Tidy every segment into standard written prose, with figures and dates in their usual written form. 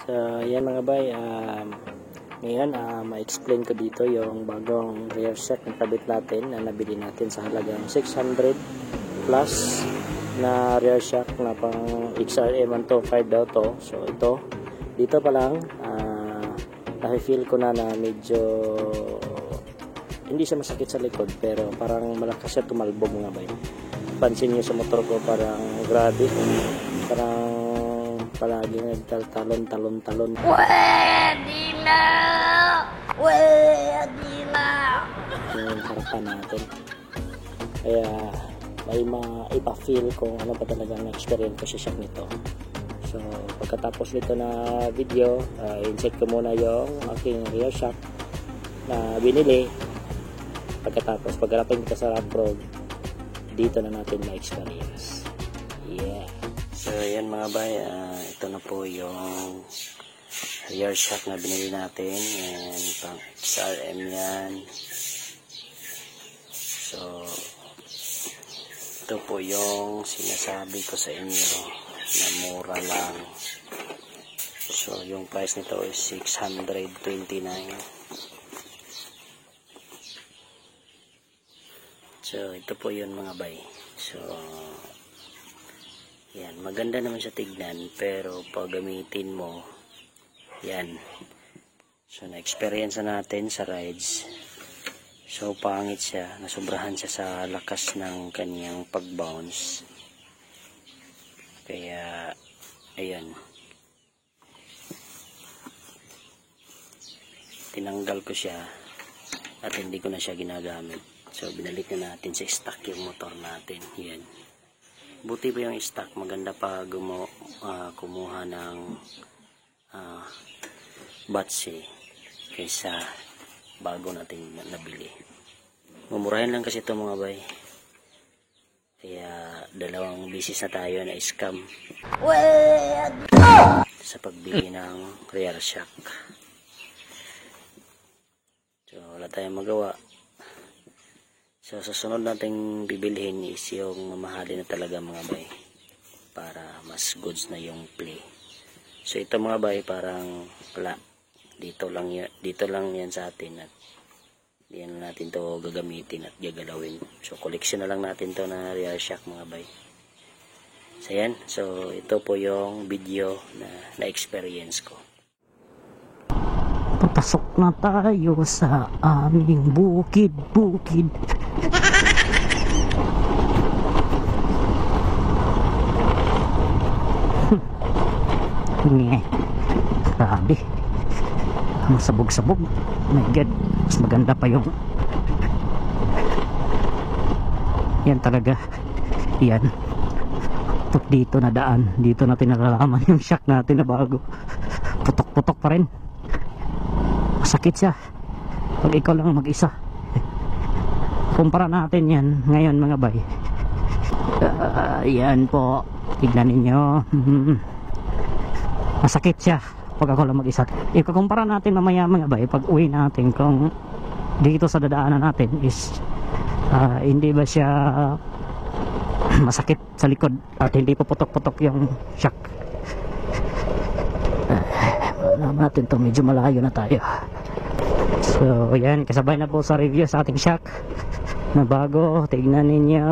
So yan mga bay, ngayon ma-explain ko dito yung bagong rear shock na kabit natin na nabili natin sa halagang 600 plus na rear shock na pang XRM 125 daw to. So ito, dito pa lang na-feel ko na medyo hindi siya masakit sa likod, pero parang malakas siya tumalbog mga bay. Pansin nyo sa motor ko, parang grabe, parang palagi nagtalon-talon. Pwede na! Pwede na! Yung harapan natin. Kaya may maipa-feel kung ano ba talaga ang experience ko sa shock nito. So pagkatapos nito na video, in-check ko muna yung aking rear shock na binili. Pagkatapos pagharapin kita sa rough road, dito na natin ma-experience. Yeah. So yan mga bay, ito na po yung rear shock na binili natin, and pang XRM yan. So ito po yung sinasabi ko sa inyo na mura lang. So yung price nito is 629. So ito po yun mga bay. So yan, maganda naman siya tignan, pero pag gamitin mo, yan. So na-experience na natin sa rides. So pangit siya, nasobrahan siya sa lakas ng kanyang pag-bounce. Kaya ayan, tinanggal ko siya at hindi ko na siya ginagamit. So binalik na natin sa stock yung motor natin. Yan, buti pa yung stock, maganda pa kumuha ng batch kaysa bago natin nabili. Mumurahin lang kasi ito mga bay, kaya dalawang bisis na tayo na scam sa pagbili ng rear shock. So wala tayong magawa. So sa sunod nating bibilhin is yung mamahalin na talaga mga bay, para mas goods na yung play. So ito mga bay, parang wala, dito lang yan sa atin, at diyan natin to gagamitin at gagalawin. So collection na lang natin to na rear shock mga bay. So yan, so ito po yung video na experience ko. Papasok na tayo sa aming bukid. Nge, grabe, ang sabog-sabog. My God, mas maganda pa yung yan talaga. Yan, put dito na daan, dito natin nalalaman yung shock natin na bago. Putok-putok pa rin, masakit siya pag ikaw lang mag-isa. Kumpara natin yan ngayon mga bay. Yan po, tignan ninyo. Masakit siya pag ako lang mag-isa. Ikukumpara natin mamaya mga bay, pag uwi natin, kung dito sa dadaanan natin is hindi ba siya masakit sa likod at hindi puputok-putok yung shock. Naman natin to, medyo malayo na tayo. So yan, kasabay na po sa review sa ating shock na bago. Tignan ninyo.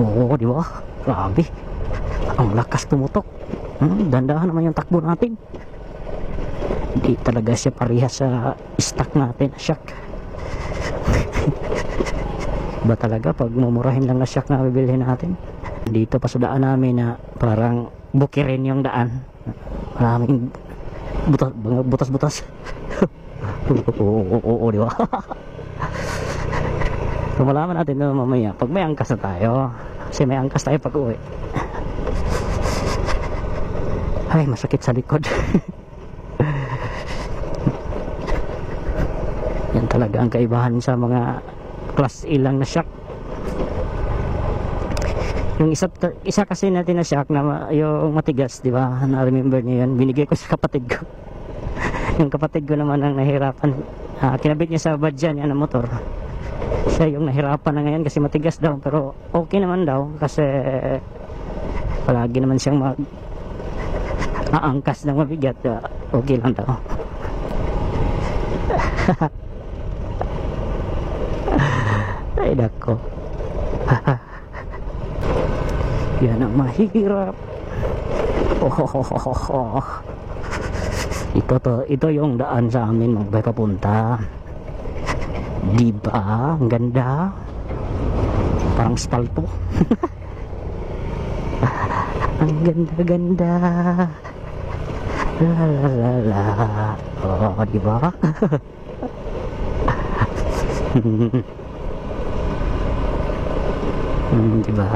Oo, di ba? Grabe, ang lakas tumutok. Dandahan naman yung takbo natin. Hindi talaga siya parehas sa stock natin na shock. Ba talaga pag mumurahin lang na shock na bibilhin natin. Dito pa sa daan namin na parang bukirin yung daan, maraming butas-butas. Oo, di ba? So malaman natin na mamaya pag may angkas na tayo, kasi may angkas tayo pag uwi. Ay, masakit sa likod. Yan talaga ang kaibahan sa mga class A lang na shock. Yung isa kasi natin na shock na yung matigas, di ba? Na-remember niyo yan, binigay ko sa kapatid ko. Yung kapatid ko naman ang nahirapan, kinabit niya sa badyan yan ng motor. Siya yung nahirapan na ngayon kasi matigas daw, pero okay naman daw kasi palagi naman siyang aangkas ng mabigat. Okay lang daw. Ay nako. Yan ang mahirap. Ito yung daan sa amin mga papunta. Diba? Ang ganda. Parang spalto. Ang ganda-ganda. La la la la. Oh, diba? Diba?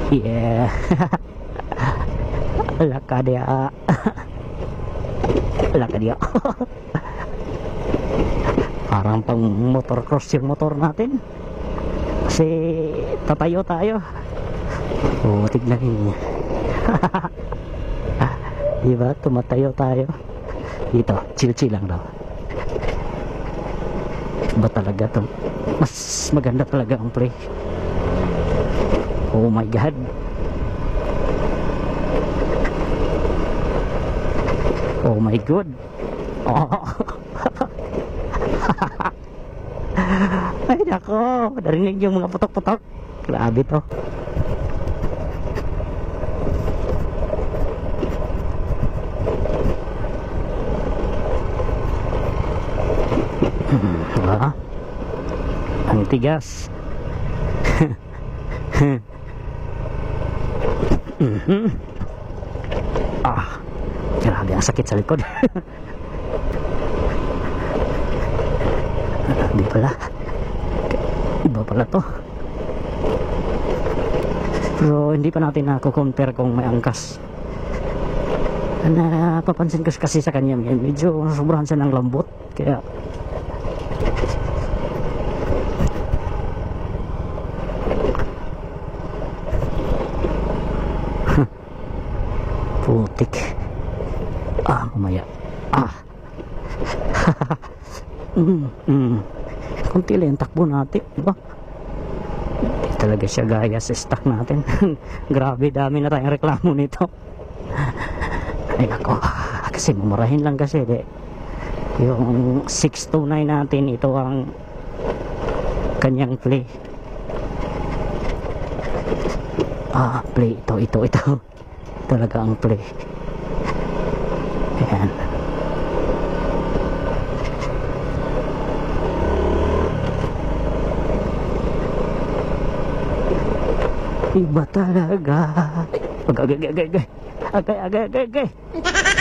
Yeah. Laka dia. Laka dia. Parang pang motor cross yung motor natin. Kasi tatayo tayo. Oh, tignan niyo. Diba? Tumatayo tayo. Dito, chill-chill lang daw. Ba talaga to? Mas maganda talaga ang play. Oh my god. Oh my god. Oh. Ay nako, narinig yung mga putok-putok. Grabe to. Diba? Ang tigas. Grabe ang sakit sa likod. Hindi pala. Iba pala to. Pero hindi pa natin nako-compare kung may angkas. Napapansin ko kasi sa kanya medyo sobrahan siya ng lambot. Kaya putik. Mamaya. Kunti lang yung takbo natin, diba? Hindi talaga siya gaya sa stock natin. Grabe, dami na tayong reklamo nito. Ay nako, kasi mumurahin lang kasi yung 629 natin, ito ang kanyang play. Play, ito talaga ang play. Ayan. Iba talaga.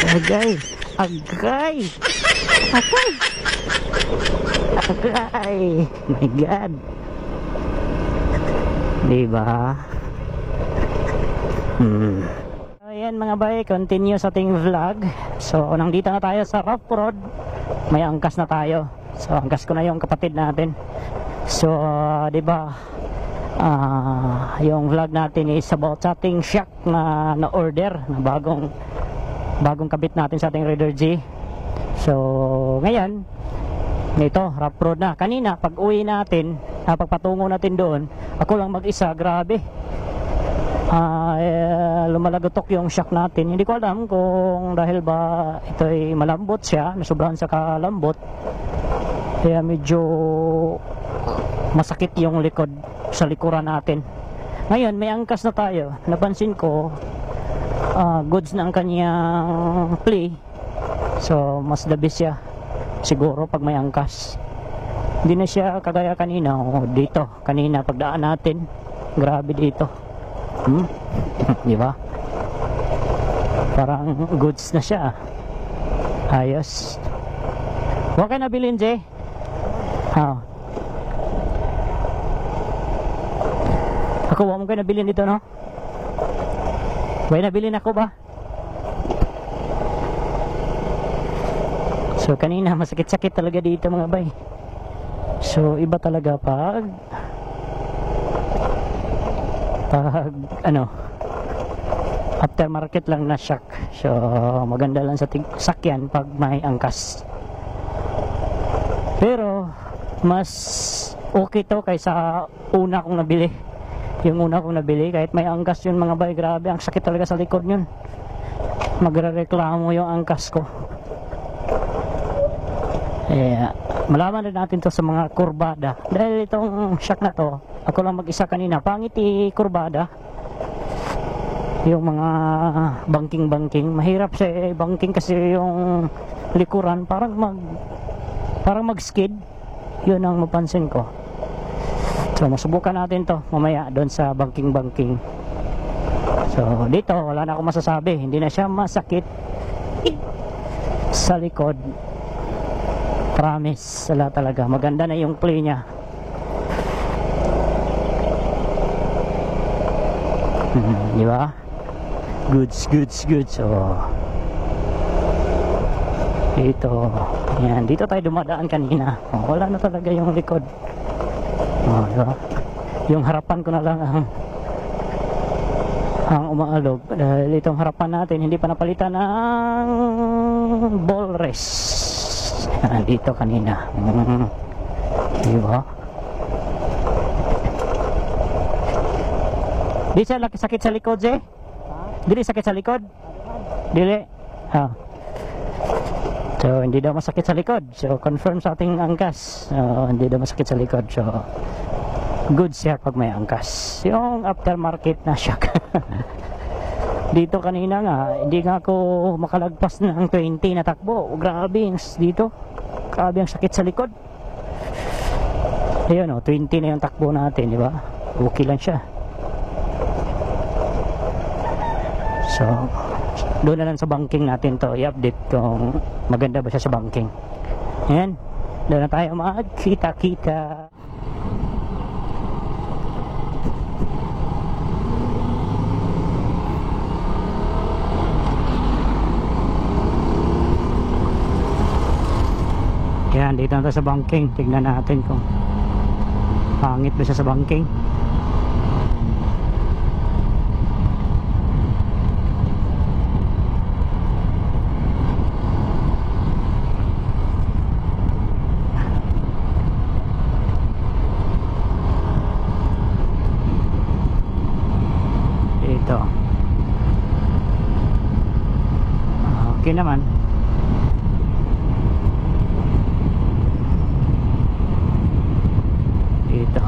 Agay. My God. Diba? Ayan mga bay, continue sa ating vlog. So nandito na tayo sa rough road. May angkas na tayo. So angkas ko na yung kapatid natin. So diba, yung vlog natin is about sa ating shock na order na bagong kabit natin sa ating Raider G. So ngayon ito, rough road na. Kanina pag uwi natin, pagpatungo natin doon, ako lang mag-isa, grabe. Lumalagotok yung shock natin. Hindi ko alam kung dahil ba ito'y malambot siya, nasobrahan sa kalambot, kaya medyo masakit yung likod sa likuran natin. Ngayon may angkas na tayo. Napansin ko goods na ang kanyang play, so mas labis siya siguro pag may angkas. Hindi na siya kagaya kanina. Dito kanina pagdaan natin, grabe dito. Di ba? Parang goods na siya. Ayos. Huwag ka nabilin, Jay. Ako, huwag mo kayo nabilin dito, no? Huwag nabilin ako ba? So, kanina masakit-sakit talaga dito mga bay. So, iba talaga pag aftermarket lang na shock. So maganda lang sa sakyan pag may angkas. Pero mas okay to kaysa una kong nabili. Yung una kong nabili, kahit may angkas yun mga bay, grabe, ang sakit talaga sa likod yun. Magre-reklamo yung angkas ko. Malaman din natin to sa mga kurbada. Dahil itong shock na to, ako lang mag-isa kanina, pangit i-kurbada. Yung mga banking-banking, mahirap siya banking kasi yung likuran parang mag-skid. Yun ang mapansin ko. So masubukan natin to mamaya doon sa banking-banking. So dito wala na akong masasabi, hindi na siya masakit sa likod. Promise, wala talaga. Maganda na yung play niya. Di ba? Goods. So dito, yan, dito tayo dumadaan kanina. Wala na talaga yung likod. Diba? Yung harapan ko na lang ang umaalog dahil itong harapan natin hindi pa napalitan ng ball rest. Dito kanina. Diba? Di siya sakit sa likod, eh? Dili sakit sa likod? Dili? So, hindi daw masakit sa likod. So, confirm sa ating angkas. Hindi daw masakit sa likod. So, good siya pag may angkas. Yung aftermarket na shock. Dito kanina nga, hindi nga ako makalagpas ng 20 na takbo. Grabe dito. Grabe ang sakit sa likod. Ayun 20 na yung takbo natin, di ba? Okay lang siya. So, doon na lang sa banking natin to i-update kung maganda ba siya sa banking. Ayan, doon na tayo magkita-kita. Ayan, dito na tayo sa banking. Tignan natin kung pangit ba siya sa banking. Okay naman. Dito.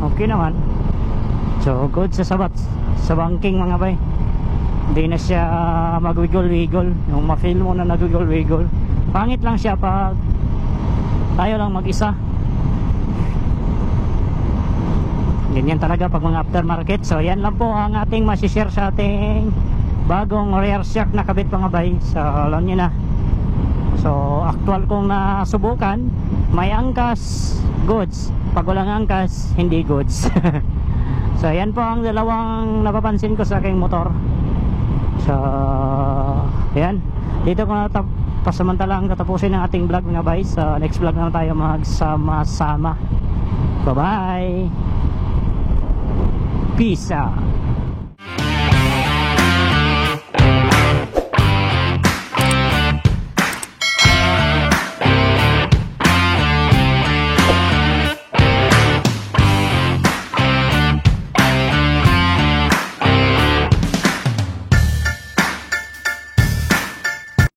Okay naman. So good sa sabat sa banking mga bay. Hindi na siya magwiggle-wiggle. Yung ma-feel mo na nagwiggle-wiggle. Pangit lang siya pag tayo lang mag-isa. Ganyan talaga pag mga aftermarket. So yan lang po ang ating masishare sa ating bagong rear shock na kabit mga bay. So alam nyo na. So actual kong nasubukan, may angkas, goods. Pag walang angkas, hindi goods. So yan po ang dalawang napapansin ko sa aking motor. So yan, dito ko na pasamantalang tatapusin ang ating vlog mga bay. So next vlog na tayo magsama-sama. Bye bye. Peace out.